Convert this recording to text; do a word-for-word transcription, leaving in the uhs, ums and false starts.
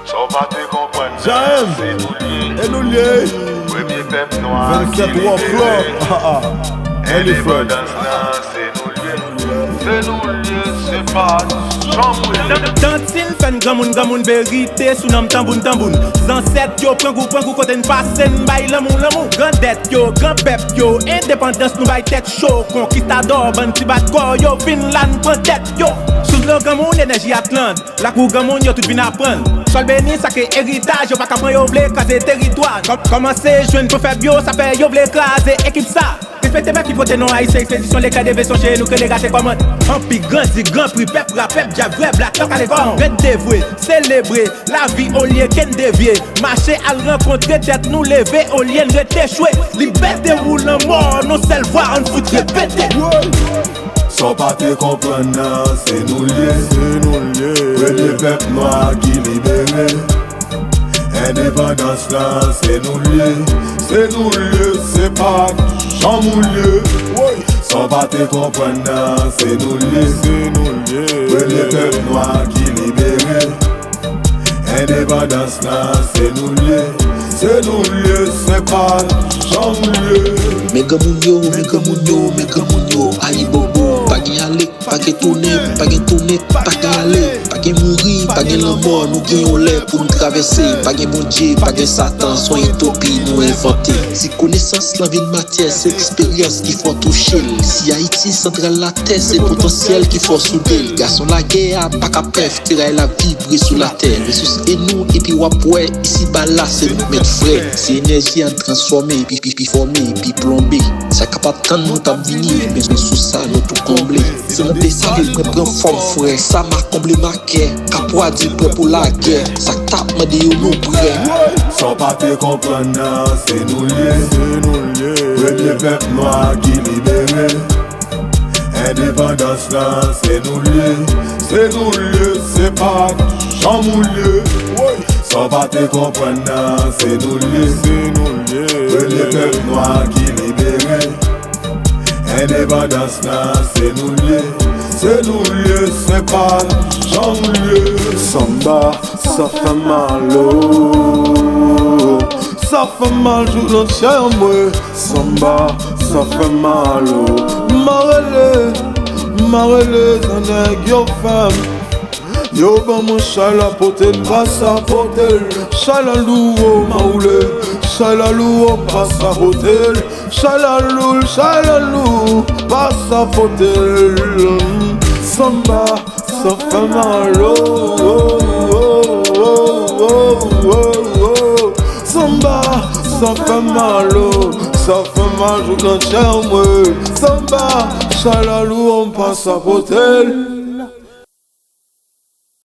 Sa w pa te konprann nan, se nou l ye. E nou l ye. Premye pèp nwa ki libere. Endepandans lan, se nou l ye. Se nou l ye, se pa chanm w ye. Tantin fè n granmoun, granmoun verite sou nanm tanboun, tanboun. Zansèt yo pran gou, pran gou kote n pase, n bay lanmou, lanmou. Grandèt yo, granpèp yo, endepandans nou bay tèt cho. Konkistadò, bann ti bat kò yo, vin la n pran tèt yo. Sou dlo granmoun, enèji Atlant. Lakou granmoun yo tout vin aprann. Syèl beni, sa ke eritaj, yo pa ka pran, yo vle kraze teritwa. Kòm, kòmanse jwenn pwen fèb yo, sa fè yo vle kraze ekip sa. Respekte mèt ki pote non ayisyen, ekspedisyon leklè deve sonje, nou ke le gate kòmand. Anpi, grandi, gran pri, pèp, rapèp, djab, vrè, blak, lòk, ale kò. Ret devwe, selebre, lavi olye ke n devye. Mache al rankontre tèt nou leve, olye n ret echwe. Libète ou lanmò, non sèl vwa, ann fout repete. Sa w pa te konprann nan, se nou l ye. Se nou l ye. Premye pèp nwa ki libere. Endepandans lan, se nou l ye. Se nou l ye, se pa chanm ou l ye. Woy! Sa w pa te konprann nan, se nou l ye. Se nou l ye. Premye pèp nwa ki libere. Endepandans lan, se nou l ye. Se nou l ye, se pa chanm ou l ye. Men granmoun yo, men granmoun yo, men granmoun yo, ayibobo, pa gen ale, pa gen tounen, pa gen tounen, pa gen ale, pa gen mouri, pa gen lanmò, nou gen yon lè pou n travèse, pa gen Bondye, pa gen Satan, s on itopi nou envante. Si konesans lan vin matyè, se eksperyans ki fè w touche l. Si Ayiti santral latè, se potansyèl ki fè w soude l. Gason lagè a pa ka pè, fèteray la vibre sou latè. Resous e nou, epi w ap wè, isiba la se nou k mèt frè. Si enèji a n transfòme, epi, epi, epi fòme, epi plonbe. Sa k ap atann nou k ap vini, men sou sa nou tou konble. Se nan Desalin mwen pran fòm frè. Sa m a konble makè. Kapwa di prè pou lagè. Sa k t ap mande yo nou prè. Sa w pa te konprann nan, se nou l ye. Se nou l ye. Premye pèp nwa ki libere. Endepandans lan, se nou l ye. Se nou l ye, se pa chanm ou l ye. Sa w pa te konprann nan, se nou l ye. Se nou l ye. Premye pèp nwa ki libere. Endepandans lan, se nou l ye. Se nou l ye, se pa chanm ou l ye. Sanba, sa fè mal o. Sa fè mal jouk nan chè mwen. Sanba, sa fè mal o. M a rele, m a rele, sa nèg yo fè m. Yo ban mwen chay la pote l, pa sa pote l. Chay la lou o, m a woule. Chay la lou o, pa sa pote l. Chay la lou, chay la lou, pa sa pote l. Sanba, sa fè mal o. Sanba, sa fè mal o. Sa fè mal jouk nan chè mwen. Sanba, chay la lou o, pa sa pote l.